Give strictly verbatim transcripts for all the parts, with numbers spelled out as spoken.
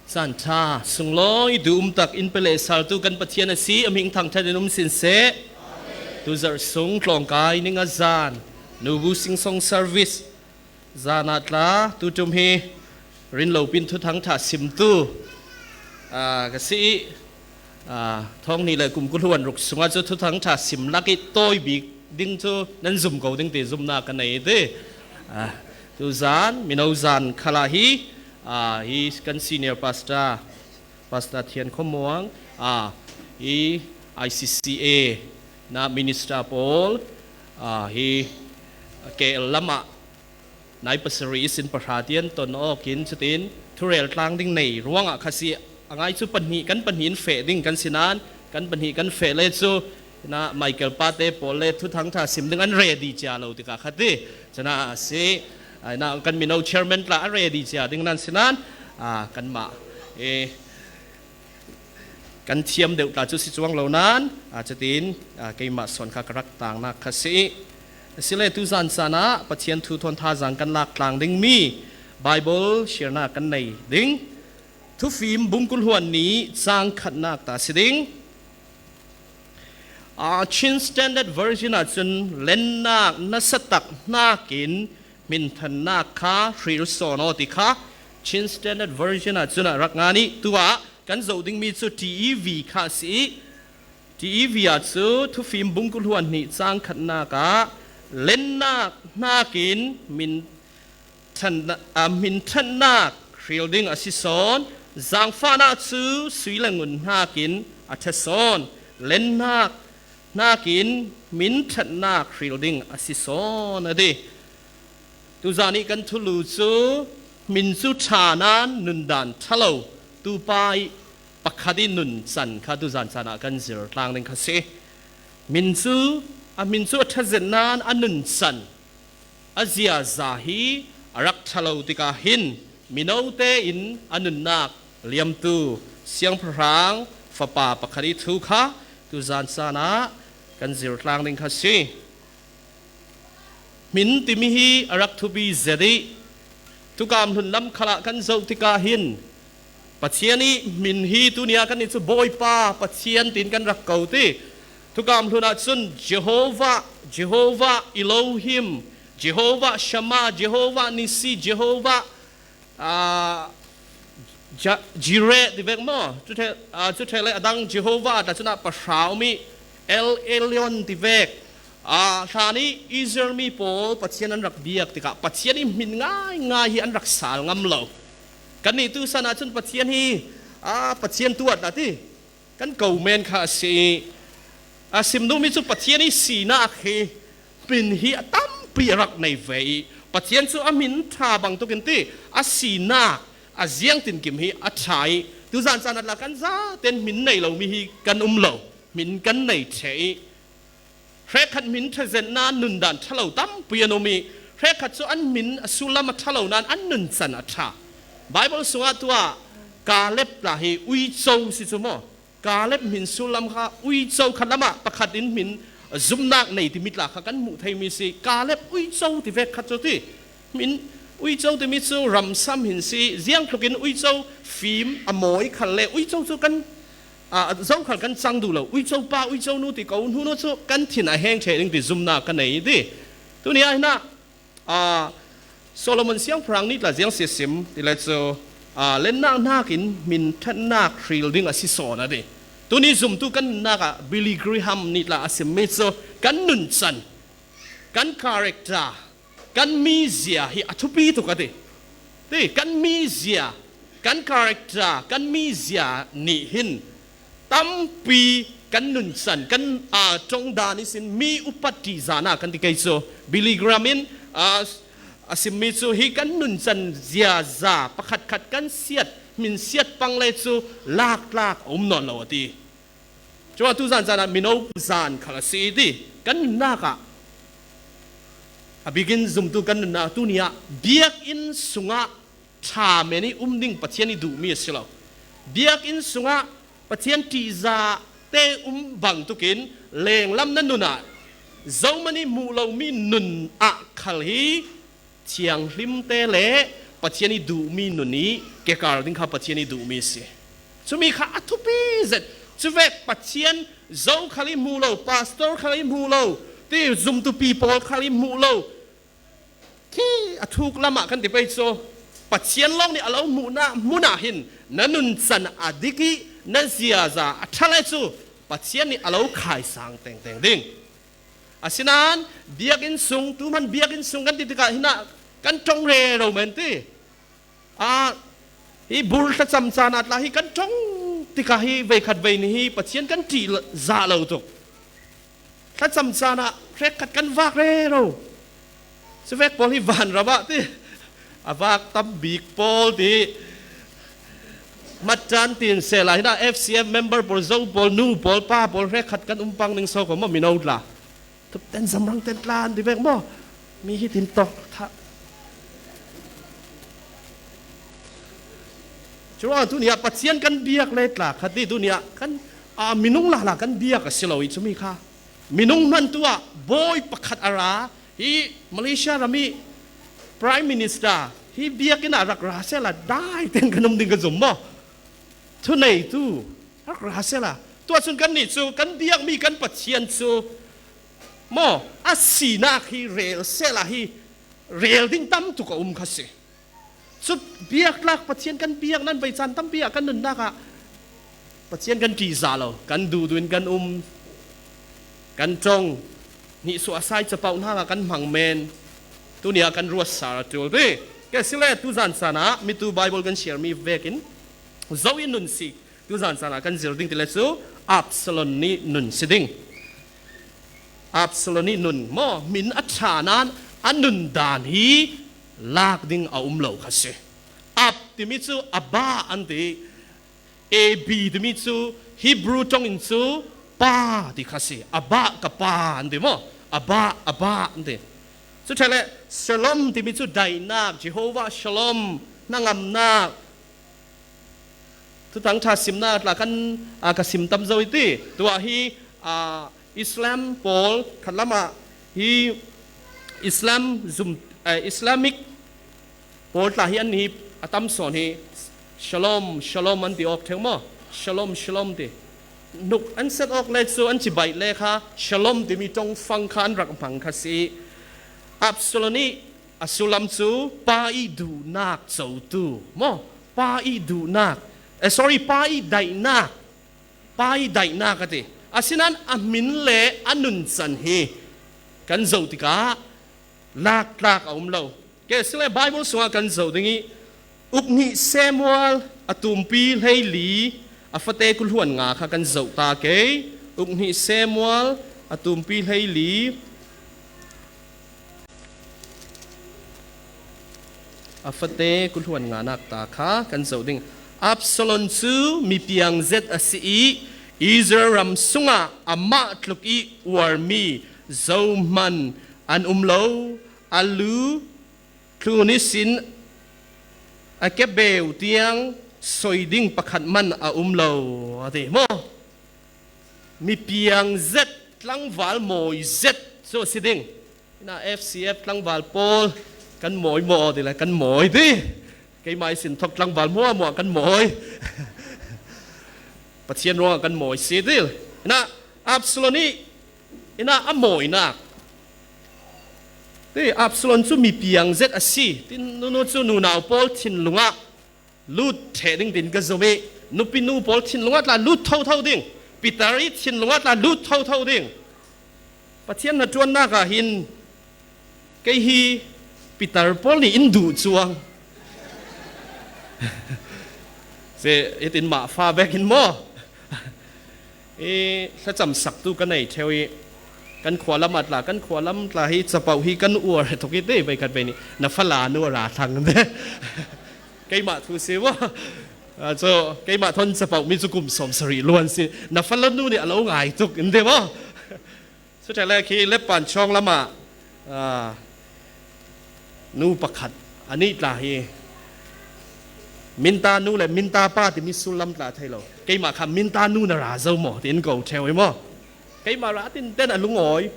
Zan ṭha, sunglawi duh um tak in pe leh saltu kan Pathian a si, a hming thangṭhat in um sin seh. Tu zarh sung tlawngkai ni nga zan, Nubu Singsong service zan ah tla, tu ṭum hi rinlopin thuthang ṭha simtu, aa, ka si i, aa, thawng hnih leh kum kul hluan ruk sungah cu thuthang ṭha sim lak i tawi bik ding cu nan zum ko ding ti zumnak ka nei i ti. Aa, tu zan, mino zan khal ah hi, aa, hi kan senior pastor, Pastor Thian Khua Muang, aa, hi I C C A na minister pawl, aa, hi K L lam ah nai pasarih ihsin pahra tiang ton awk in, cutin thurel tlang ding nei ruangah kha si. A ngai cu pahnih, kan pahnih in feh ding kan si nain, kan pahnih kan feh le cu, na Michael pate pawl le thuthang ṭha sim ding an ready cia lo tikah kha ti. Cun a si, aa, na kan mino chairman tla a ready cia ding nan si nain, aa, kanmah, ee, kan thiam deuh tla cu si cuang lo nain, aa, cutin, aa, keimah sawn kha ka rak tangnak kha si. Asile tu zan caan ah Pathian thu thawn thazaang kan lak tlang dingmi Bible siarnak kan nei ding. Thufim bung kul hluan nih cang khatnak ta si ding. Aa, Chin Standard Version ah cun lennak nasa tak hnakin hminthannak kha hril sawn aw ti kha Chin Standard Version ah cun a rak ngan i, tu ah kan zoh dingmi cu T E V kha a si i, T E V ah cu Thufim bung kul hluan nih cang khatnak ah lennak hnakin hmin ṭhan-, aa, hmin ṭhatnak hril ding a si sawn, zaangfahnak cu sui le ngun hnakin a ṭha sawn, lennak hnakin hmin ṭhatnak hril ding a si sawn a ti. Tuzan ih kan thulu cu hmin cu ṭha nain nundan ṭha lo, tupa ih pakhat ih nuncan kha tuzan caan ah kan zir tlang ding kha si. Hmin cu, a hmin cu a ṭha zet nain a nuncan a ziaza hi a rak ṭha lo tikah hin mino tein a nunnak liamtu siangpahrang fapa pakhat ih thu kha tuzan caan ah kan zir tlang ding kha si. Hmin timi hi a rak thupi zet ih, Thukam Hlun lam khal ah kan zoh tikah hin, Pathian ih hmin hi tuni ah kannih cu Bawipa Pathian tiin kan rak ko ti. Thukam Hlun ah cun Jehovah, Jehovah Elohim, Jehovah Shammah, Jehovah Nissi, Jehovah, aa, Ja-, Jireh ti vek maw? Cu ṭhe-, aa, cu ṭheh le a dang Jehovah ta cun ah pahra um ih El Elyon ti vek. Aa, hlan ih Israel mi pawl Pathian an rak biak tikah Pathian ih hmin ngaingai hi an rak sal ngam lo. Kannih tu san ahcun Pathian hi, aa, Pathian tuat a ti kan ko men kha a si ih, a sim duhmi cu Pathian ih sinak hi hmin hi a tampi a rak nei ve ih, Pathian cu a hmin ṭha bangtuk in ti, a sinak a ziangtinkim hi a ṭha ih, tuzan caan ah tla kan zaten hmin nei lomi hi kan um lo, hmin kan nei ṭheh ih, hrekkhat hmin ṭha zet nain nundan ṭha lo tampi an um ih, hrekkhat cu an hmin a sullam a ṭha lo nain an nuncan a ṭha. Bible sungah tuah Kaleb tla hi uico si cu maw? Kaleb hmin sullam kha uico khat lam ah pakhat in hmin zumhnak nei timi tla kha kan hmuh theimi si. Kaleb uico ti vek khat cu ti. Hmin uico timi cu ramsam hin si. Ziangtluk in uico fim a mawi khal le uico cu kan, aa, zokhal kan cang duh lo. Uico pa, uico nu ti ko hnu nu cu kan thin a heng ṭheh ding ti zumhnak ka nei ti. Tuni ah hin ah, aa, Solomon siangpahrang nih tla ziang si a sim ti le cu, aa, lennak hnakin hmin ṭhatnak hril ding a si sawn a ti. Tuni zumtu kan nunnak ah Billy Graham nih tla a simmi cu kan nuncan, kan character, kan mizia hi a thupi tuk a ti. Ti, kan mizia, kan character, kan mizia nih hin tampi kan nuncan, kan, aa, ṭongdan ihsin mi upat ṭihzahnak kan ti kei cu Billy Graham in, aa, a simmi cu hi kan nuncan ziaza pakhatkhat kan siat, hmin siat pang le cu laktlak a um nawn lo a ti. Cuah tuzan caan ah mino zan khal a si i ti. Kan nunnak ah a bikin zumtu kan nunnak tuni ah biakinn sungah ṭha men ih um ding Pathian ih duhmi a si lo. Biakinn sungah Pathian ṭihzah te um bangtukin lenglam na nun ah zohman ih hmuh lomi nun ah khal hi thianghlim te le Pathian i duhmi nun i kekal ding kha Pathian i duhmi si. Cumi kha a thupi zet. Cuvek Pathian zo khal i hmuh lo, pastor khal i hmuh lo, ti zumtupi pawl khal i hmuh lo. Khi a thuk lamah kan ti pei cu, Pathian lawng nih a lo hmuhna hmunah hin na nuncan a dik i na ziaza a ṭha le cu Pathian nih a lo khaisang tengteng ding. Asinain biakinn sung, tu hman biakinn sung kan ti tikah hinah kan ṭong rero men ti. Ah, hi bur thlacam caan ah tla hi kan ṭong tikah hi veikhat vei nih hi Pathian kan ṭih zah lo tuk. Thlacam caan ah hrekkhat kan vak rero. Cuvek pawl hi vanram ah ti a vak tam bik pawl ti. Hmattan tin sehla hinah F C F member pawl, zo pawl, nu pawl, pa pawl hrekkhat kan um pang ning so ko maw mino tla. Thupten zamrang ten tla an ti vek maw? Mi hi tin tawk tha. Curuangah tuni ah Pathian kan biak le tla khat ti tuni ah kan, ah, minung lala kan biak a si lo i cumi kha. Minung hman tu ah bawi pakhat a ra, hi Malaysia ram i Prime Minister, hi biakinn ah rak ra sehla dai ten kan um ding ka zum maw? Thuneitu, rak ra sehla. Tuah cun kannih cu kan biakmi kan Pathian cu maw, a sinak hi rel sehla hi rel ding tam tuk a um kha si. Cu biaktlak Pathian kan biak nan vei caan tampi ah kan nunnak ah Pathian kan ṭihzah lo, kan duhduh in kan um, kan ṭong, hnihsuah sai capoh hna ah kan hmang men, tuni ah kan ruat sal a ṭul ti. Kei si le tuzan caan ah mitu Bible kan share mi vekin zo i nun si. Tuzan caan ah kan zir ding ti le cu Absalom nih nun si ding. Absalom nih nun maw, min a ṭha nain a nun dan hi lak ding a um lo kha si. Ab timi cu a bah an ti. A B timi cu Hebrew ṭong in cu pa ti kha si. A bah ka pa an ti maw? A bah, a bah an ti. Cu ṭheh le Shalom timi cu daihnak, Jehovah Shalom, hnangamnak, Thuthang ṭha simnak tla kan, aa, ka sim tam zo i ti. Tuah hi, aa, Islam pawl khatlam ah hi Islam zum, eh, Islamic pawl tla hi an hi a tam sawn hi Shalom, Shalom an ti awk ṭheu maw? Shalom, Shalom ti. Nuk an set awk le cu an ci baih le kha Shalom timi ṭong fang kha an rak hmang kha si. Absalom nih a sullam cu pa i duhnak cotu maw? Pa i duhnak, eh, sorry, pa i daihnak, pa i daihnak a ti. Asinain a hmin le a nuncan hi kan zoh tikah laktlak a um lo. Kei si le Bible sungah kan zoh ding i Uk hnih Samuel a tumpi hleili a fate kul hluan nga kha kan zoh ta kei. Uk hnih Samuel a tumpi hleili a fate kul hluan nganak ta kha kan zoh ding. Absalom cu mipiang zet a si i Israel ram sungah amah tluk i uarmi zohman an um lo. A lu thlun ihsin a kebeu tiang soi ding pakhat man a um lo a ti maw? Mipiang zet, tlangval mawi zet cu a si ding. Ina F C F tlangval pawl kan mawi maw ti le kan mawi ti. Keimah ihsin thok tlangval hmuahhmuah kan mawi. Pathian ruangah kan mawi si ti. Ina Absalom ih ina a mawinak ti Absalom cu mipiang zet a si. Tin nunu cu nunau pawl thinlung ah lut ṭheh ding tin ka zum i nupi nu pawl thinlung ah tla lut thotho ding, Peter i thinlung ah tla lut thotho ding. Pathian hnaṭuannak ah hin kei hi Peter pawl nih in duh cuang. Si, hitin mah fa bek in maw? I thlacam saktu ka nei ṭheu i kan khua lam ah tla, kan khua lam tla hi capoh hi kan uar tuk i ti veikhat vei nih na fala nu a ra thlang te. Keimah thu si maw? Ah, cu keimah thawn capoh mi cu kum sawm sarih luan si. Na fala nu nih a lo ngai tuk in ti maw? Cuṭheh le khi Lepan chawng lam ah, aa, nu pakhat a nih tla hi Minta nu le Minta pa timi sullam tla thei lo. Keimah kha Minta nu na ra zo maw? Tiin ko ṭheu i maw? Keimah ra tinten a lungawi.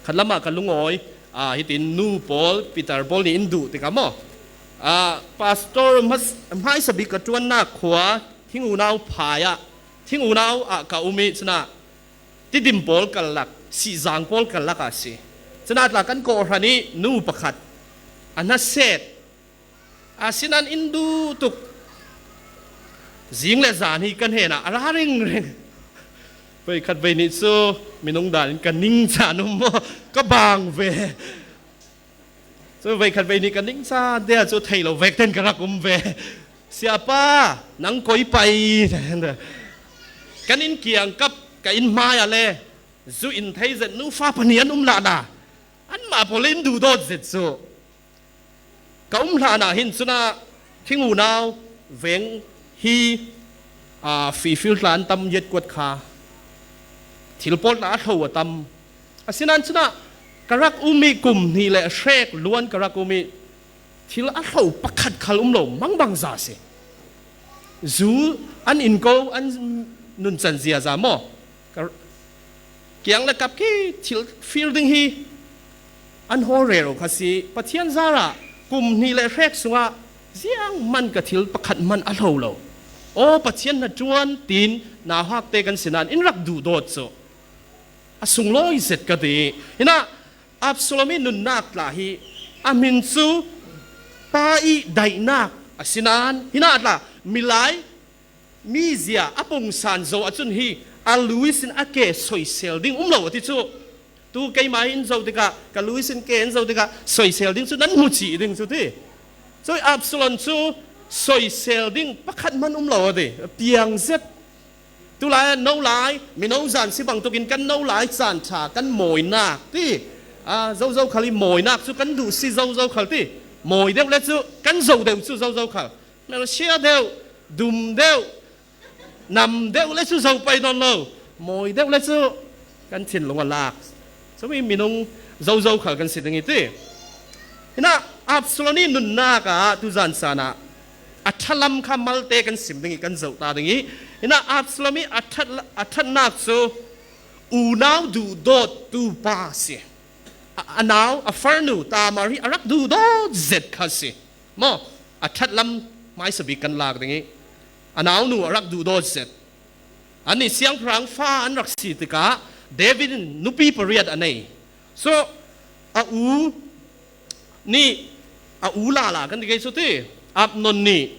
Khat lam ah ka lungawi, aa, hitin nu pawl, Peter pawl nih in duh tikah maw? Ah, pastor hmaisabik ka ṭuannak khua Thing unau phai ah, Thing unau ah ka um i cunah Tidim pawl karlak, Sihzang pawl karlak ah si. Cunah tla kan kawhhran i nu pakhat a hnaset. Asinan in duh tuk. Zing le zan hi kan hnenah a ra ringring. Veikhat veinih cu minung dan in ka ning caan um maw? Ka bang ve. Cu veikhat veinih ka ning caan te ah cu thei lo vek ten ka rak um ve. Siapa, nang koi pai. Kan inn kiangkap ka inn hmai ah le zu in thei zet nufa pahnih an um lala. Anmah pawl in duhdawt zet cu. Ka um hlan ah hin cunah Thing unau veng hi, aa, fifil tla an tam yet kuat kha thil pawl tla a hlo a tam. Asinan cunah ka rak um i kum hnih le a hrek luan ka rak um i thil a hlo pakhat khal um lo mangbangza a si. Zu an in ko an nuncan ziaza maw? Ka, kiang le kap khi thil fir ding hi an hawl rero kha si. Pathian zarah kum hnih le hrek sungah ziang hman ka thil pakhat hman a hlo lo. Aw, Pathian hna ṭuan tiin nauhak te kan sinan in rak duhdawt cu a sunglawi zet ka ti. Hinah Absalom i nunnak tla hi a hmin cu pa i daihnak a sinan, hinah tla milai mizia a pungsan zo ahcun hi a luisin a ke soisel ding um lo a ti cu. Tu keimah in zo tikah, ka luisin ke in zo tikah soisel ding cu nan hmu cih ding cu ti. Cui Absalom cu soisel ding pakhat hman um lo a ti. Piang zet. Tulai ah no lai, mino zan si bangtuk in kan no lai caan ṭha, kan mawinak ti. Aa, zozo khal i mawinak cu kan duh si zozo khal ti. Mawi deuh le cu kan zo deuh cu zozo khal. Melsia deuh, dum deuh, nam deuh le cu zo pai nawn lo. Mawi deuh le cu kan thinlung a lak. Cumi minung zozo khal kan si ding i ti. Hinah Absalom i nunnak ah tuzan caan ah a ṭhalam kha malte kan sim ding i kan zoh ta ding i. Hinah Absalom i a ṭhat, a ṭhatnak cu unau duhdawttu pa a si. A, a nau, a farnu Tamar hi a rak duhdawt zet kha a si. Maw, a ṭhatlam hmaisabik kan lak ding i a naunu a rak duhdawt zet. Annih siangpahrang fa an rak si tikah David in nupi pariat a nei. So, a u nih, a u lala kan ti kei cu ti, Amnon nih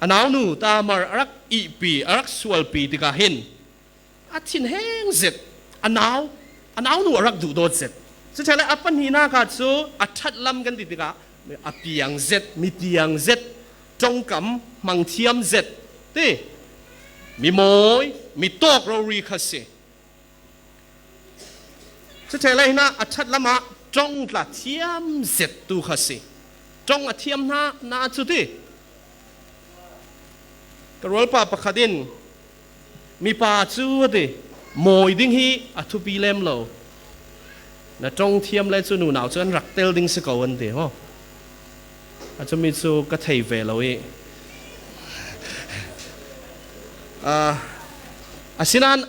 a naunu Tamar a rak ihpi, a rak sualpi tikah hin a thinheng zet, a nau, a naunu a rak duhdawt zet. Cucaah le a pahnihnak ah cu a ṭhatlam kan ti tikah a piang zet, mi piang zet, ṭongkam hmang thiam zet ti, mi mawi, mi tawk rori kha si. Cucaah le hinah a ṭhatlam ah ṭong tla thiam zet tu kha si. Ṭong a thiam hna, hna cu ti. Ka rualpa pakhat in mipa cu a ti, mawi ding hi a thupi lem lo. Na ṭong thiam le cu nunau cu an rak tel ding si ko an ti, haw. A cumi cu ka thei ve lo i, aa, asinan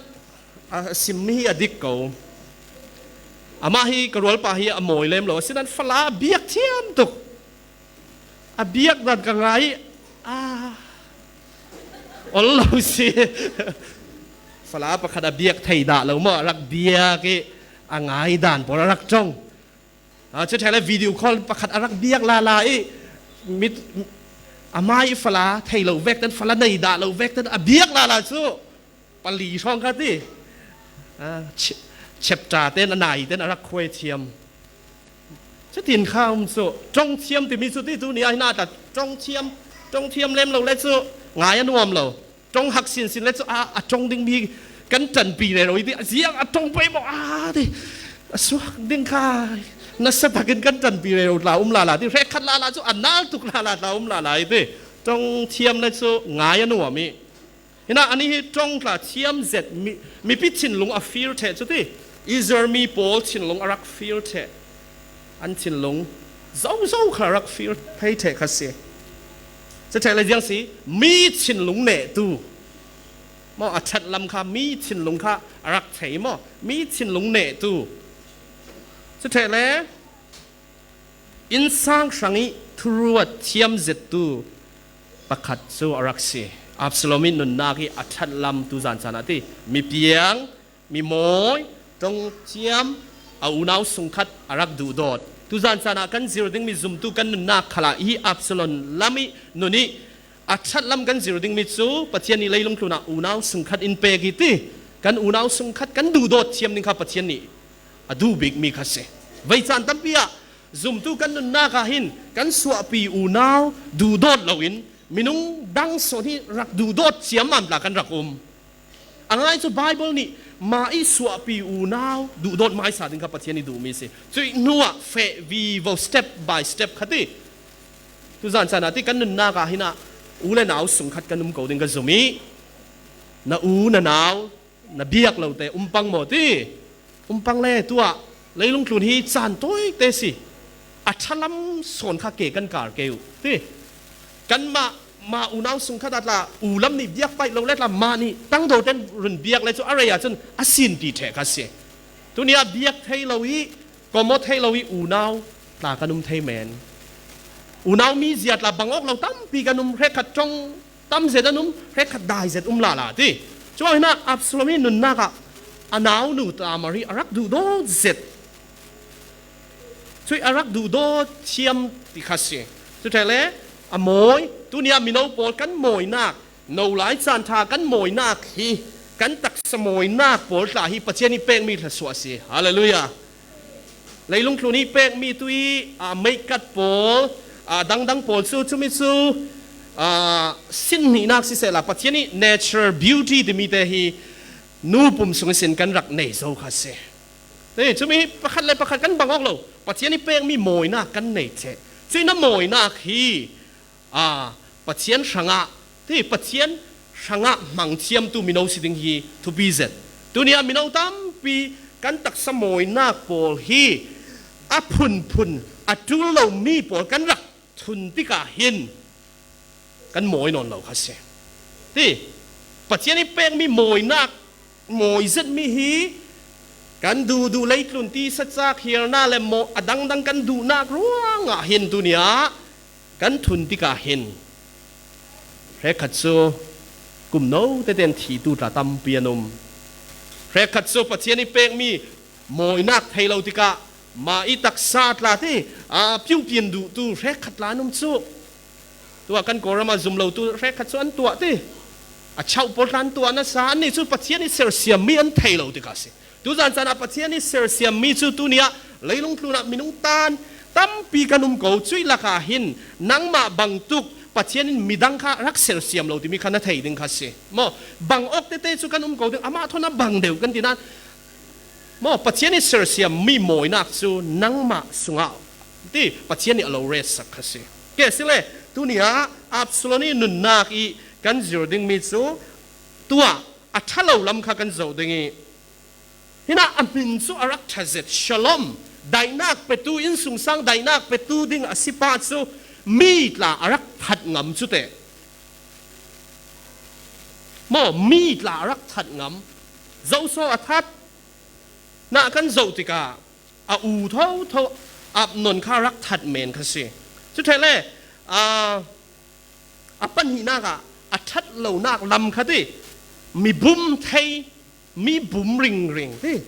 a simmi hi a dik ko. Amah hi ka rualpa hi a mawi lem lo, asinan fala a biak thiam tuk. A biak dan ka ngai i, aa, ol lo si. Fala pakhat a biak thei dah lo maw, a rak biak i a ngai dan pawl a rak ṭong. Aa, cucaah le video call pakhat a rak biak lala i mit, a mai i fala thei lo vek ten, fala nei dah lo vek ten a biak lala cu pali hrawng kha ti. Aa, ch-, chapter ten a nai ten a rak khuai thiam. Cutin kha um cu, ṭong thiam timi cu ti tu ni ah hin a tla, ṭong thiam, ṭong thiam lem lo le cu ngai a nuam lo. Ṭong hak sinsin le cu a, a ṭong dingmi kan ṭanpi rero i ti, ziang a ṭong pei maw a ti, a suak ding kha nasa takin kan ṭanpi rero tla um lala ti, hrekkhat lala cu a nal tuk lala tla um lala i ti, ṭong thiam le cu ngai a nuam i. Hinah, anih hi ṭong tla thiam zet mi, mipi thinlung a fir ṭheh cu ti, Israel mi pawl thinlung a rak fir ṭheh. An thinlung zozo kha a rak fir phei ṭheh kha si. Cucaah le ziang si, mi thinlung nehtu. Maw, a ṭhat lam kha mi thinlung kha a rak thei maw? Mi thinlung nehtu. Cucaah le innsang hrang i thuruat thiam zettu pakhat cu a rak si. Absalom ih nunnak ih a ṭhatlam tuzan caan ah ti, mipiang, mimawi, ṭongciam, a unau sungkhat a rak duhdawt. Tuzan caan ah kan zir dingmi zumtu kan nunnak khalah hi Absalom lam ih nun ih a ṭhatlam kan zir dingmi cu Pathian nih leilung tlunah unau sungkhat in pek ih ti, kan unau sungkhat kan duhdawt thiam ding kha Pathian nih a duh bikmi kha si. Vei caan tampi ah zumtu kan nunnak ah hin kan suahpi unau duhdawt loin minung dang sawn hi rak duhdawt ciammam tla kan rak um. A ngai cu Baibal nih mah ih suahpi unau duhdawt hmaisa ding kha Pathian ih duhmi si. Cuih hnuah feh vivo step by step kha ti. Tuzan caan ah ti kan nunnak ah hin ah u le nau sungkhat kan um ko ding ka zum ih na u na nau na biak lo te um pang maw ti? Um pang le tuah leilung tlun hi caan tawite si. A ṭhalam sawn kha ke kan kar ke uh ti. Kanmah mah unau sungkhat ah tla u lam nih biak paih lo le tla mah nih tangdo ten run biak le cu a rei ahcun a sin ti ṭheh kha si. Tuni ah biak thei lo ih, kom aw thei lo ih unau tla kan um thei men. Unau mizia tla bang awk lo tampi kan um, hrekkhat ṭong tam zet an um, hrekkhat dai zet um lala ti. Cuah hin ah Absalom ih nunnak ah a naunu Tamar hi a rak duhdawt zet. Cuih a rak duhdawt thiam ti kha si. Cu ṭheh le a mawi, tuni ah mino pawl kan mawinak, no lai caan ṭha kan mawinak hi, kan taksa mawinak pawl tla hi Pathian ih pekmi thluasuah a si. Hallelujah. Leilung tlun ih pekmi tu ih, aa, meihkat pawl, aa, dangdang pawl cu, cumi cu, aa, sin hnihnak sisehla Pathian ih natural beauty timi te hi nu pum sung ihsin kan rak nei zo kha si. Hei, cumi pakhat le pakhat kan bang awk lo. Pathian ih pekmi mawinak kan nei ṭheh. Cuih na mawinak hi, aa, Pathian hrangah, ti, Pathian hrangah hmang thiamtu mino si ding hi thupi zet. Tuni ah mino tampi kan taksa mawinak pawl hi a phunphun a ṭul lomi pawl kan rak thun tikah hin kan mawi nawn lo kha si. Ti, Pathian ih pekmi mawinak mawi zetmi hi kan duhduh leitlun tisa cak hiarnak le maw a dangdang kan duhnak ruangah hin tuni ah kan thun tikah hin hrekkhat cu kum no tete in thitu tla tampi an um. Hrekkhat cu Pathian ih pekmi mawinak thei lo tikah mah ih taksa tla ti, aa, piupian duhtu hrekkhat tla an um cu. Tuah kan Kawlram ah zum lotu hrekkhat cu an tuah ti. A chauh pawl tla an tuah nasa, annih cu Pathian ih sersiammi an thei lo tikah a si. Tuzan caan ah Pathian ih sersiammi cu tuni ah leilung tlun ah minung tan tampi kan um ko. Cuih lakah hin nangmah bangtuk Pathian in midang kha rak sersiam lo timi kha na thei ding kha si. Maw, bang awk tete cu kan um ko ding, amah thawn a bang deuh kan ti nain, maw, Pathian ih sersiammi mawinak cu nangmah sungah ti Pathian nih a lo retsak kha si. Ke sile, tuni ah Absalom ih nunnak ih kan zir dingmi cu tuah a ṭha lo lam kha kan zoh ding ih, hinah a hmin cu a rak ṭha zet, Shalom, daihnak petu, innsungsang daihnak petu ding a si pah cu mi tla a rak that ngam cu teh. Maw, mi tla a rak that ngam. Zoso a that? Nah kan zoh tikah a u thotho Amnon kha rak that men kha si. Cu ṭheh le, aa, a pahnihnak ah a ṭhat lonak lam kha ti, mi bum thei, mi bum ringring ti.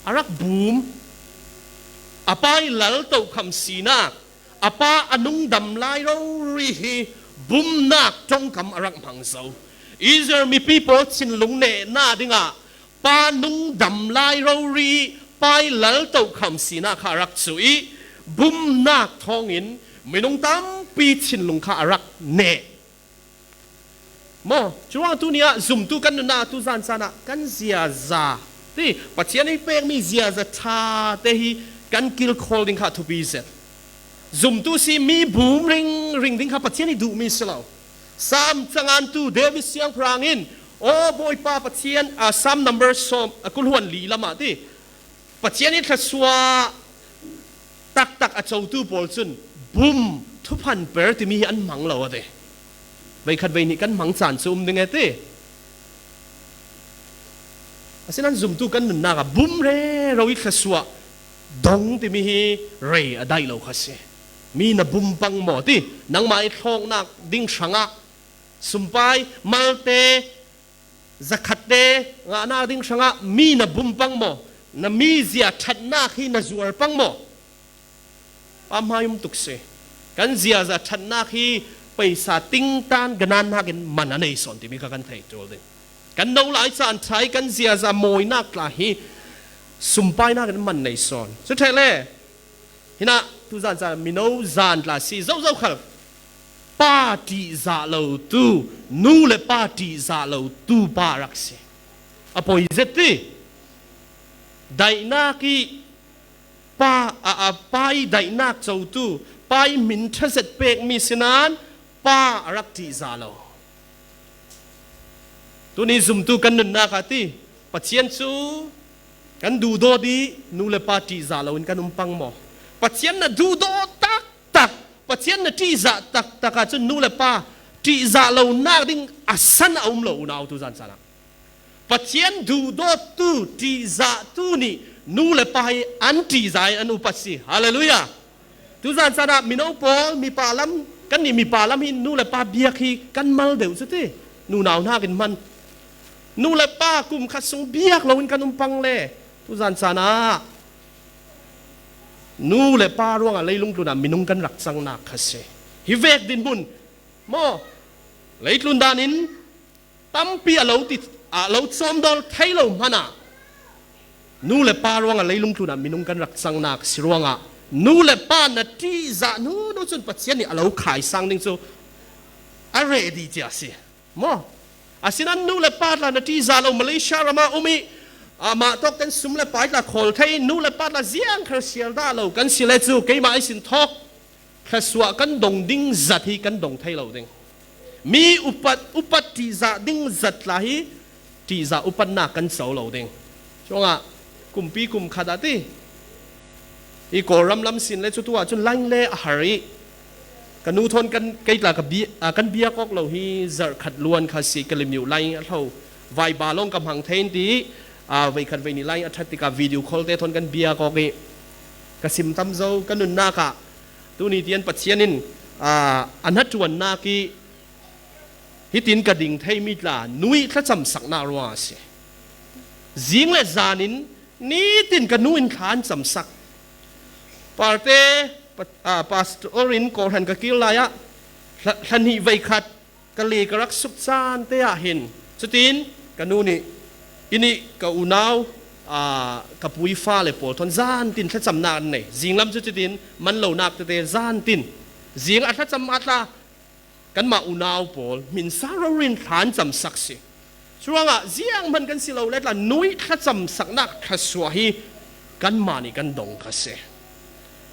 A rak bum, a pa ih lal tokham sinak, a pa a nungdam lai rori hi bumnak ṭongkam a rak hmang zo. Israel mipi pawl thinlung nehna dingah pa nungdam lai rori, pa ih lal tokham sinak kha a rak cuh ih bumnak thawngin minung tampi thinlung kha a rak neh. Maw, curuang tuni ah zumtu kan nunnak tu zan caan ah kan ziaza ti, Pathian ih pekmi ziaza ṭha te hi kan kilkhawl ding kha thupi zet. Zumtu si mi bum ringring ding kha Pathian ih duhmi si lo. Sam cangantu David siangpahrang in, aw Bawipa Pathian, a, Sam number sawm, a, kulhuan li lamah ti, Pathian ih thluasuah taktak a cotu pawl cun bum thuphan per timi hi an hmang lo a ti. Veikhat veihnih kan hmang caan cu um ding e ti. Asinain zumtu kan nunnak ah bum rero ih thluasuah dong timi hi rei a daih lo kha si. Mi na bum pang maw ti, nangmah i thlawknak ding hrangah sumpai, malte, zakhatte ngahnak ding hrangah mi na bum pang maw? Na mizia ṭhatnak hi na zuar pang maw? Pa hmai um tuk si. Kan ziaza ṭhatnak hi paisa tingtan ganannak in man a nei sawn timi kha kan thei ṭul ding. Kan no lai caan ṭha i kan ziaza mawinak tla hi sumpainak in man nei sawn. Cu ṭheh le, hinah tuzan caan mino zan tla si zozo khal pa ṭihzah lo tu, nu le pa ṭihzah lo tu pa rak si. A poi zet ti. Daihnak i pa, a, a, pa i daihnak cotu, pa i min ṭha zet pekmi si nain pa a rak ṭihzah lo. Tuni zumtu kan nunnak ah ti, Pathian cu kan duhdawt i nu le pa ṭihzah loin kan um pang maw? Pathian na duhdawt taktak, Pathian na ṭihzah taktak ahcun nu le pa ṭihzah lonak ding a san a um lo unau tuzan caan ah. Pathian duhdawttu, ṭihzahtu nih nu le pa hi an ṭihzah in an upat si. Hallelujah! Tuzan caan ah mino pawl, mipa lam, kannih mipa lam hi nu le pa biak hi kan mal deuh cu ti, nunau hnakin hman. Nu le pa kum khat sung biak loin kan um pang le, tuzan caan ah nu le pa ruangah leilung tlunah minung kan rak cangnak kha si. Hi vek dinhmun maw? Leitlun dan in tampi a lo ti, a lo cawmdawl thei lo hmanah nu le pa ruangah leilung tlunah minung kan rak cangnak si ruangah nu le pa na ṭihzah hnu hnu cun Pathian nih a lo khaisang ding cu a ready cia si maw? Asinain nu le pa tla na ṭihzah lo Malaysia ram ah um i, ah, mah tawk kan sum le pai tla khawl thei i nu le pa tla ziang khar siar dah lo kan si le cu keimah ihsin thawk thluasuah kan dong ding zat hi kan dong thei lo ding. Mi upat, upat ṭihzah ding zat tla hi ṭihzah upatnak kan co lo ding. Cuangah kumpi kum khat ah ti, i Kawlram lam sin le cu tu ahcun line le a har i ka nu thawn kan, kei tla ka bi-, aa, kan biak awk lo hi zarh khat luan kha si, ka limyu line a hlo. Vaiba lawng ka hmang thei in ti i, aa, veikhat veini line a ṭhat tikah video call te thawn kan biak awk i ka sim tam zo ka nunnak ah tuni tian Pathian in, aa, a hnaṭuannak i hitin ka ding theimi tla nu i thlacamsaknak ruang a si. Zing le zan in nitin ka nu in thla an camsak. Parte, pa-, aa, pastor in kawhhran ka kir lai ah hla-, hla hnih veikhat ka le ka rak suk caan te ah hin cutin ka nu nih, i nih ka unau, aa, ka pu i fale pawl thawn zantin thlacamnak an nei. Zinglam cu cutin man lonak tete zantin zing a thlacam ah tla kanmah unau pawl hminsa rori in thla an camsak si. Curuangah zianghman kan si lo le tla nu i thlacamsaknak thluasuah hi kanmah nih kan dong kha si.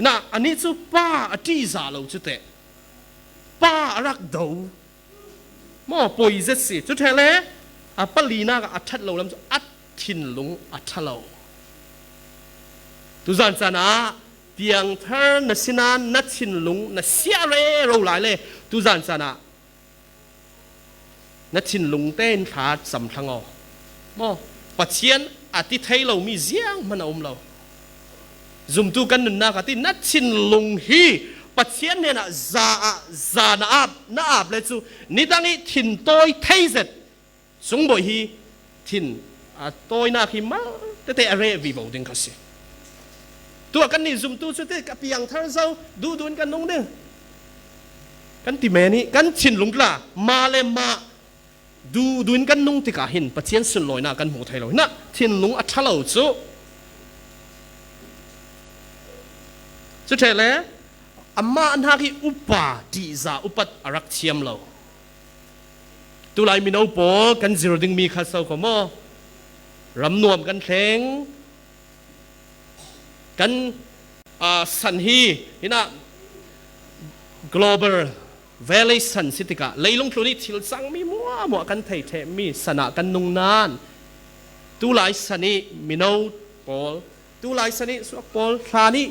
Hinah anih cu pa a ṭihzah lo cu teh pa a rak do maw, poi zet si. Cu ṭheh le a palinak ah a ṭhat lo lam cu a thinlung a ṭha lo. Tuzan caan ah piangthar na si nain na thinlung na siah rero lai le tuzan caan ah na thinlung tein thla cam thlang aw. Maw, Pathian a ti thei lomi zianghman a um lo. Zumtu kan nunnak ah ti, na thinlung hi Pathian hnenah za ah, za na ap, na ap le cu nidang i thin tawi thei zet. Sungbawi hi thin a tawinak hi mal tete a reh vivo ding kha si. Tuah kannih zumtu cu ti ka piangthar zo, duhdun kan nung ding kan ti men i kan thinlung tla, mah le mah duhdun kan nung tikah hin Pathian sunlawinak kan hmu thei lo. Hinah thinlung a ṭha lo cu cu ṭheh le amah hnak i upa ṭihzah upat a rak thiam lo. Tulai mino pawl kan zir dingmi kha so kho maw? Ram nuam kan thleng, kan, aa, san hi, hinah global valley san si tikah leilung tlun i thil cangmi muahmuah kan thei ṭhehmi san ah kan nung nain tulai san i mino pawl, tulai san i suak pawl hlan i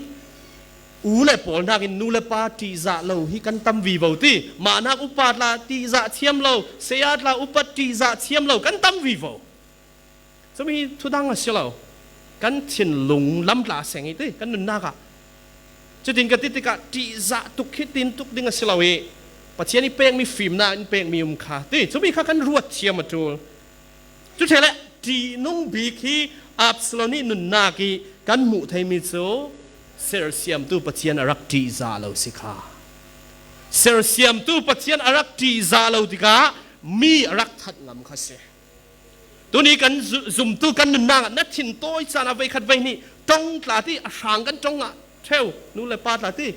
u le pawl hnakin nu le pa ṭihzah lo hi kan tam vivo ti. Mah hnak upa tla ṭihzah thiam lo, saya tla upat ṭihzah thiam lo kan tam vivo. Cumi hi thudang a si lo. Kan thinlung lam tla a seng i ti kan nunnak ah Cutin ka ti tikah ṭihzah tuk hi tin tuk ding a si lo ih Pathian ih pekmi fimnak in pekmi um kha ti cumi kha kan ruat thiam a ṭul. Cu ṭheh le ṭihnung bik hi Absalom ih nunnak ih kan hmuh theimi cu sersiamtu Pathian a rak ṭihzah lo si kha. Sersiamtu Pathian a rak ṭihzah lo tikah mi a rak that ngam kha si. Tuni kan zu- zumtu kan nunnak ah na thin tawi caan ah veikhat veihnih ṭong tla ti a hrang kan ṭong ah ṭheu nu le pa tla ti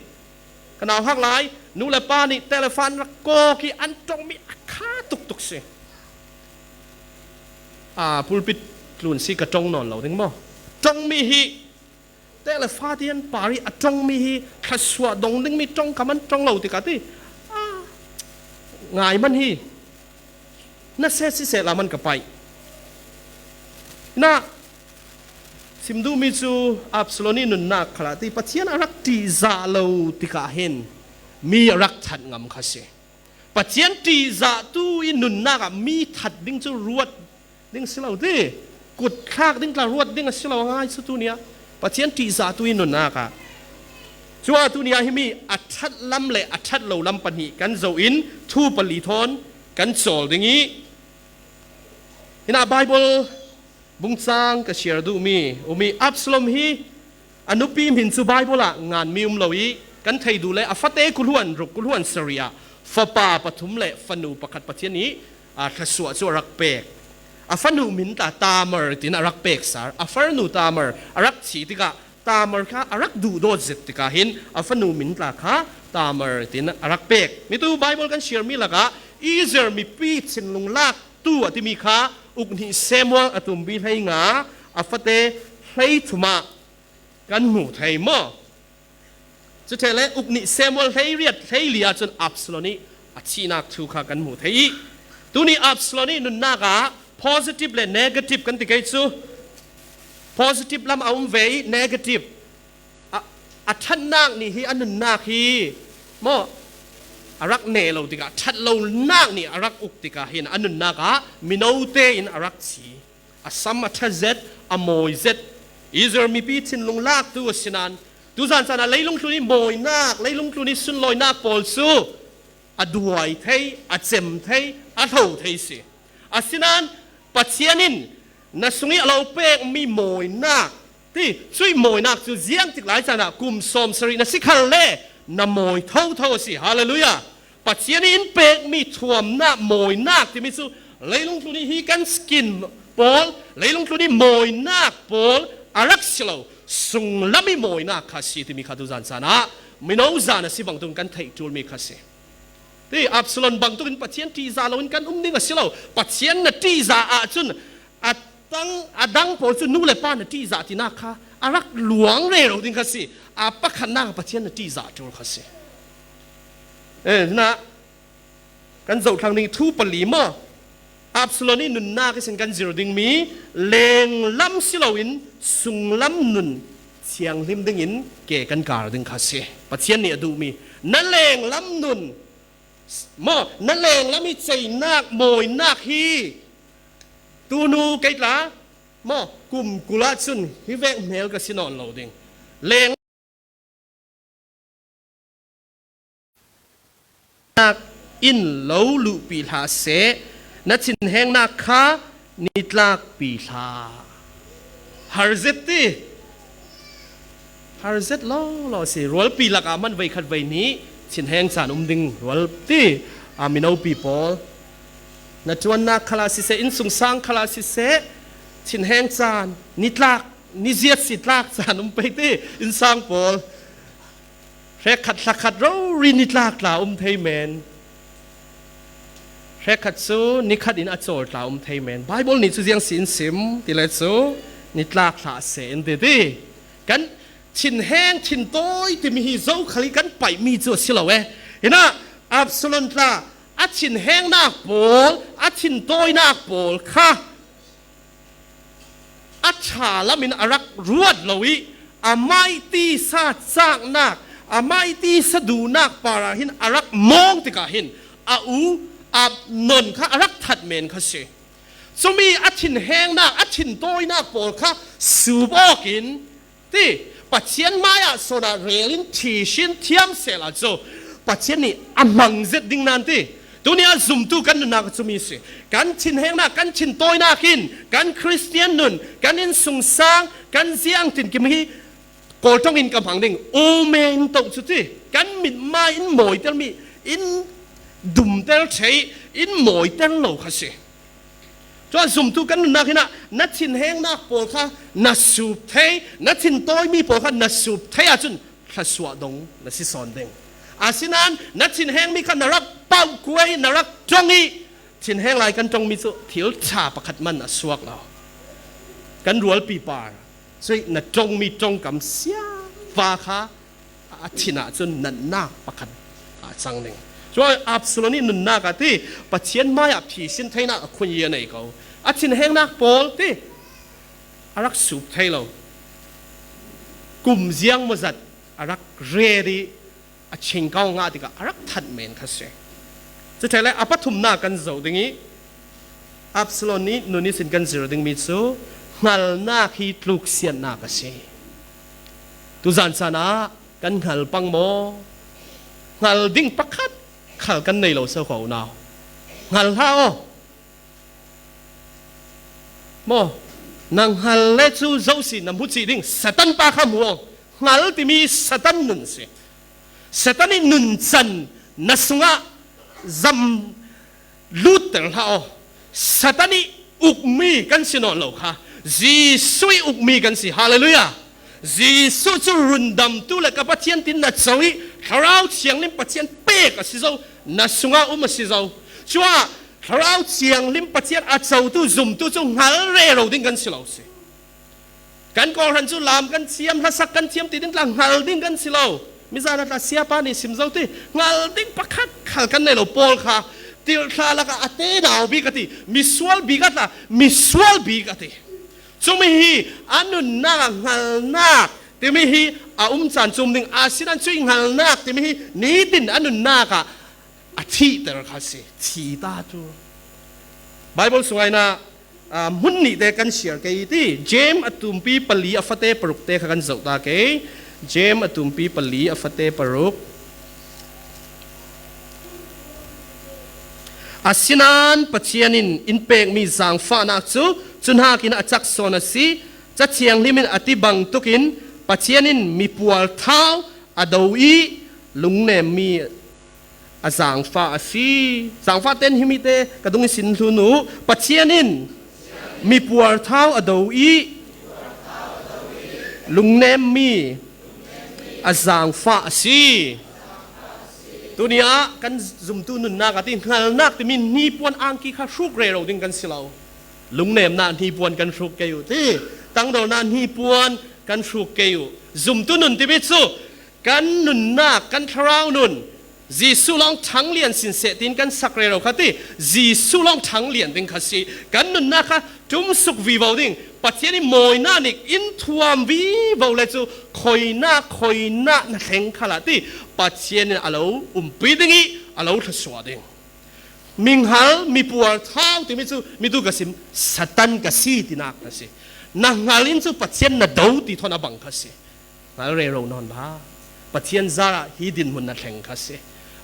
ka nauhak lai nu le pa nih telephone rak kawk ih an ṭongmi a kha tuktuk si. Aa, pulpit tlun si ka ṭong nawn lo ding maw? Ṭongmi hi telephone ti an par ih a ṭongmi hi thluasuah dong dingmi ṭongkam an ṭong lo tikah ti, aa, ngai man hi. Na se siseh la man ka paih. Na sim duhmi cu Absalom ih nunnak khalah ti Pathian a rak ṭihzah lo tikah hin mi a rak that ngam kha si. Pathian ṭihzahtu ih nunnak ah mi that ding cu ruat ding si lo ti, kut thlak ding tla ruat ding a si lo a ngai cu tuni ah Pathian ṭihzahtu ih nunnak ah. Cu ah tuni ah himi a ṭhat lam le a ṭhat lo lam pahnih kan zoh in thu pali thawn kan cawl ding ih, hinah Baibal bungcang ka share duhmi umi Absalom hi a nupi hmin cu Baibal ah nganmi um lo ih kan thei duh le a fate kuluan ruk kuluan sarih ah fapa pathum le fanu pakhat Pathian ih, aa, thluasuah cu a rak pek. A fanu hmin tla Tamar tin a rak pek sar. A farnu Tamar a rak thi tikah Tamar kha a rak duhdawt zet tikah hin a fanu hmin tla kha Tamar tin a rak pek. Mitu Baibal kan share mi lakah Israel mipi thinlung lak tu a timi kha Uknih Samuel a tumpi hleinga a fate hleithum ah kan hmu thei maw? Cu ṭheh le Uknih Samuel hleiriat hleili ahcun Absalom ih a thihnak thu kha kan hmu thei ih, tuni Absalom ih nunnak ah positive le negative kan ti kei cu. Positive lam a um ve ih negative a, a ṭhatnak nih hi a nunnak hi maw a rak ne lo tikah ṭhat lonak nih a rak uk tikah hin a nunnak ah mino tein a rak thi. A sam a ṭha zet, a mawi zet. Israel mipi thinlung laktu a si nain tuzan caan ah leilung tlun ih mawinak, leilung tlun ih sunlawinak pawl cu a duai thei, a cem thei, a hlo thei si. Asinain Pathian in na sungih a lo pekmi mawinak ti, cuih mawinak cu ziangtik lai caan ah kum sawm sarih na si khalle na mawi thotho a si. Hallelujah! Pathian in pekmi thuamnak, mawinak timi cu leilung tlun ih hi kan skin pawl, leilung tlun ih mawinak pawl a rak si lo, sunglam ih mawinak kha a si timi kha tuzan caan ah mino zan a si bangtuk in kan theih ṭulmi kha a si. Ti Absalom bangtuk in Pathian ṭihzah lo in kan um ding a si lo. Pathian na ṭihzah ahcun a tang, a dang pawl cu nu le pa na ṭihzah tinak kha a rak luang rero ding kha si. A pakhatnak ah Pathian na ṭihzah ṭul kha si. Eh, na kan zohthlang ding thu pali maw? Absalom ih nunnak ihsin kan zir dingmi lenglam si loin sunglam nun thianghlim dingin ke kan kar ding kha si. Pathian nih a duhmi na lenglam nun maw, na lenglam ih ceinak, mawinak hi tunu kei tla maw, kum kul ahcun hi vek hmel ka si nawn lo ding. Leng nak in lo luhpi hlah seh, na thinhengnak kha nitlakpi hlah. Har zet ti. Har zet lawlaw a si. Rualpi lakah man veikhat veihnih thinheng caan um ding rual ti. A minopi pawl na ṭuannak khalah siseh, innsungsang khalah siseh, thinheng caan, nitlak, niziat si tlak caan um pei ti. Innsang pawl hrekkhat thlakhat rori nitlak tla um thei men. Hrekkhat cu nikhat in a cawl tla um thei men. Baibal nih cu ziang si in sim ti le cu nitlak hlah seh in ti ti. Kan thinheng, thintawi timi hi zokhal ih kan paihmi cu a si lo e. Hinah Absalom tla a thinhengnak pawl, a thintawinak pawl kha a ṭha lam in a rak ruat lo ih, amah ih tisa caknak, amah ih tisa duhnak parah hin a rak mawng tikah hin a u Amnon kha a rak that men kha si. Cumi a thinhengnak, a thintawinak pawl kha sup awk in ti, Pathian mai-ah sawnah relin thihrin thiam sehla cu Pathian nih a hmang zet ding nan ti. Tuni-ah zumtu kan nunnak cu mi si. Kan thinhengnak, kan thintawinak in kan Khristian nun, kan innsungsang, kan ziangtinkim hi Kawl ṭong in ka hmang ding. Amen toh cu ti. Kan mitmai in mawitermi, in dumter thei, in mawiter lo kha si. Cun zumtu kan nunnak hinah na thinhengnak pawl kha na sup thei, na thintawimi pawl kha na sup thei ahcun thluasuah dong na si sawn ding. Asinain na thinhengmi kha na rak pauh kuai, na rak ṭong i thinheng lai kan ṭongmi cu thil ṭha pakhat man a suak lo. Kan rualpi par cuih na ṭongmi ṭongkam siava kha a thin ahcun natnak pakhat a cang ding. Cun Absalom ih nunnak ah ti Pathian mai ah phisin theinak a khun i a nei ko. A thinhengnak pawl ti a rak sup thei lo. Kum ziang maw zat a rak ret i a chingkau ngah tikah a rak that men kha si. Cuṭheh le a pathumnak kan zoh ding i Absalom nih nun ihsin kan zir dingmi cu hngalnak hi tluksiatnak a si. Tuzan caan ah kan hngal pang maw? Hngal ding pakhat khal kan nei lo so ko unau. Hngal hlah aw. Maw? Na hngal le cu zo si na hmu cih ding, Satan pa kha hmu aw. Hngal timi Satan nun si. Satan ih nuncan na sungah zam lutter hlah aw. Satan ih ukmi kan si nawn lo kha, Jesuh ih ukmi kan si. Hallelujah! Jesuh cu rundamtu le ka Pathian tin na co ih Thlarau Thianghlim Pathian pek a si zo, na sungah um a si zo. Cuah Thlarau Thianghlim Pathian a cotu zumtu cu hngal rero ding kan si lo si. Kan kawhhran cu lam kan thiam, hlasak kan thiam ti ding tla hngal ding kan si lo. Mizan ah tla siapa nih sim zo ti hngal ding pakhat khal kan nei lo. Paul kha tirhthlah lakah a tenau bik a ti, misual bik a tla misual bik a ti. Cumi hi a nunnak ah hngalnak timi hi a um caan cum ding a si nan cuih hngalnak timi hi nitin a nunnak ah a thihter kha si, thi ta tu. Bible sungah hin ah, aa, hmun nih te kan siar ke i ti, James a tumpi pali a fate paruk te kha kan zoh ta ke. James a tumpi pali a fate paruk. Asinain Pathian in in pekmi zaangfahnak cu cuhnakin a cak sawn a si. Ca Thianghlim in a ti bangtuk in Pathian in mipuar thau a do i lungnemmi a zaangfah a si. Zaangfah ten himi te ka dung i sin hlun u. Pathian in mipuar thau a do i lungnemmi a zaangfah a si. Tuni ah kan zumtu nunnak ah ti hngalnak timi hnipuan angki kha hruk rero ding kan si lo. Lungnemnak hnipuan kan hruk kei u ti. Tangdolnak hnipuan kan hruk kei u. Zumtu nun timi cu kan nunnak, kan thlarau nun, Jesuh lawng ṭhanglian sinseh tiin kan sak rero kha ti. Jesuh lawng ṭhanglian ding kha si. Kan nunnak kha ṭumsuk vivo ding. Pathian ih mawinak nih in thuam vivo le cu khoinak, khoinak na thleng khal ah ti Pathian in a lo umpi ding i a lo thluasuah ding. Minghal, mipuar thau timi cu mitu ka sim, Satan ka si tinak na si. Na hngal in cu Pathian na do ti thawn a bang kha si. Hngal rero nawn la. Pathian zarah hi dinhmun na thleng kha si.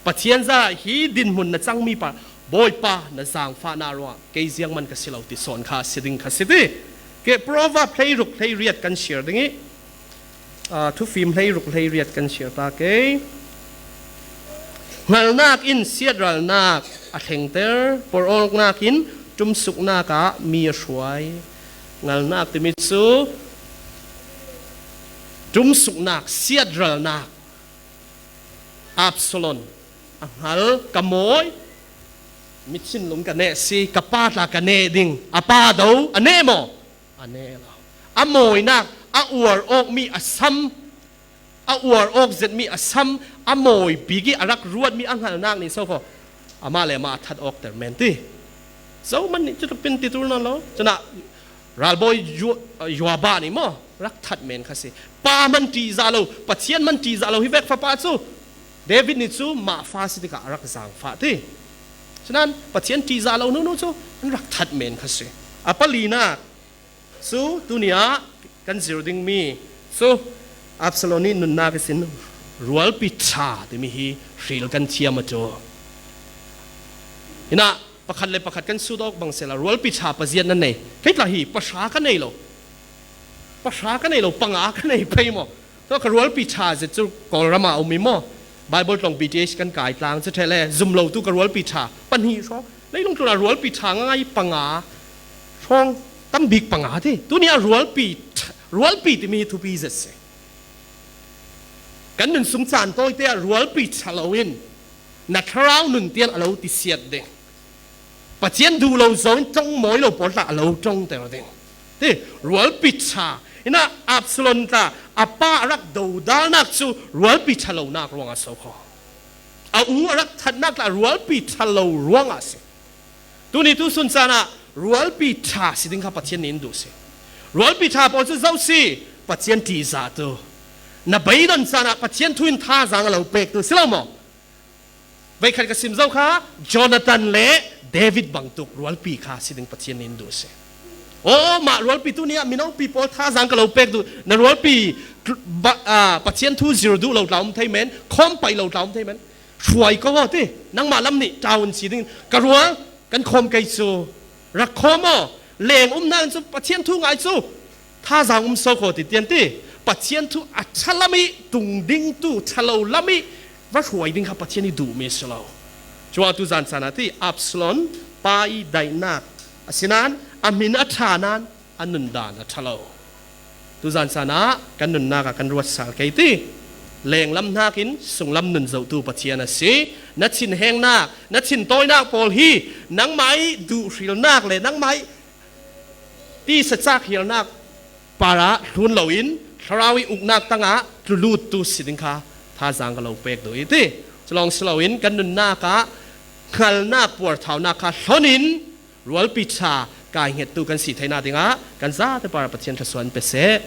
Pathian zarah hi dinhmun na cangmi pa, Bawipa na zaangfahnak ruangah kei ziangman ka si lo ti sawn kha a si ding kha si ti. Ke Proverb hleiruk hleiriat kan siar ding i, aa, Thufim hleiruk hleiriat kan siar ta ke. Hngalnak in siatralnak a thlengter, porhawknak in ṭumsuknak ah mi a hruai. Hngalnak timi cu ṭumsuknak, siatralnak. Absalom a hngal, ka mawi, mithinlung ka neh si, ka pa tla ka neh ding, a pa do a neh maw? A neh lo. A mawinak, a uar awkmi a sam, a uar awk zetmi a sam, a mawi bik i a rak ruatmi a hngalnak nih so kho. Amah le amah a that awkter men ti. Zohman nih cutluk pin ti tul nawn lo. Cunah ralbawi Yu-, Yuabah nih maw rak that men kha si. Pa man ṭihzah lo, Pathian man ṭihzah lo hi vek fapa cu David nih cu mah fa si tikah a rak zaangfah ti. Cunan Pathian ṭihzah lo nunu cu an rak that men kha si. A palinak cu tuni ah kan zir dingmi cu Absalom ih nunnak ihsin rualpi ṭha timi hi hril kan thiam a ṭul. Hinah pakhat le pakhat kan sut awk bang sehla rualpi ṭha paziat na nei. Kei tla hi pahra ka nei lo. Pahra ka nei lo, panga ka nei pei maw? Tua ka rualpi ṭha zet cu Kawlram ah a um ih maw? Baibal tlawng B T H kan kai tlang cu ṭheh le zum lo tu ka rualpi ṭha pahnih hrawng. Leilung tlunah rualpi ṭha ngaingai panga hrawng, tam bik panga ti. Tuni ah rualpi ṭha, rualpi timi hi thupi zet si. Kan nun sung caan tawite ah rualpi ṭha loin na thlarau nun tiang a lo tisiat ding. Pathian duh lo zo in ṭong mawi lo pawl tla a lo ṭongter ding. Ti, rualpi ṭha. Hinah Absalom tla a pa a rak dodalnak cu rualpi ṭha lonak ruangah so kho. A u a rak thatnak tla rualpi ṭha lo ruangah a si. Tuni tu sun caan ah rualpi ṭha si ding kha Pathian nih in duh si. Rualpi ṭha pawl cu zo si, Pathian ṭihzahtu. Na beidon caan ah Pathian thu in thazaang a lo pektu si lo maw? Veikhat ka sim zo kha, Jonathan le David bangtuk rualpi kha si ding Pathian nih in duh si. Aw, mah rualpi tuni ah minopi pawl thazaang ka lo pek duh, na rualpi tl-, ba-, aa, Pathian thu zir duh lo tla um thei men, khawm paih lo tla um thei men. Hruai ko aw ti, nangmah lam nih ṭaun si ding, ka rual kan khawm kei cu, rak khawm aw, leng umnak in cu Pathian thu ngai cu, thazaang um so kho ti tian ti. Pathian thu a ṭha lam ih tung ding tu, ṭha lo lam ih va hruai ding kha Pathian ih duhmi a si lo. Cuah tu zan caan ah ti Absalom pa ih daihnak a si nain a hmin a ṭha nain a nundan a ṭha lo. Tu zan caan ah kan nunnak ah kan ruat sal kei ti. Lenglam hnakin sunglam nun zohtu Pathian a si. Na thinhengnak, na thintawinak pawl hi nangmah ih duhhrilnak le nangmah ih tisa cak hialnak parah hlun loin thlarau ih uknak tangah tluluttu si ding kha thazaang ka lo pek duh ih ti. Culawng si loin kan nunnak ah hngalnak puarthaunak kha hlon in rualpi ṭha kai hngettu kan si theinak dingah kan zate parah Pathian thluasuah in pe seh.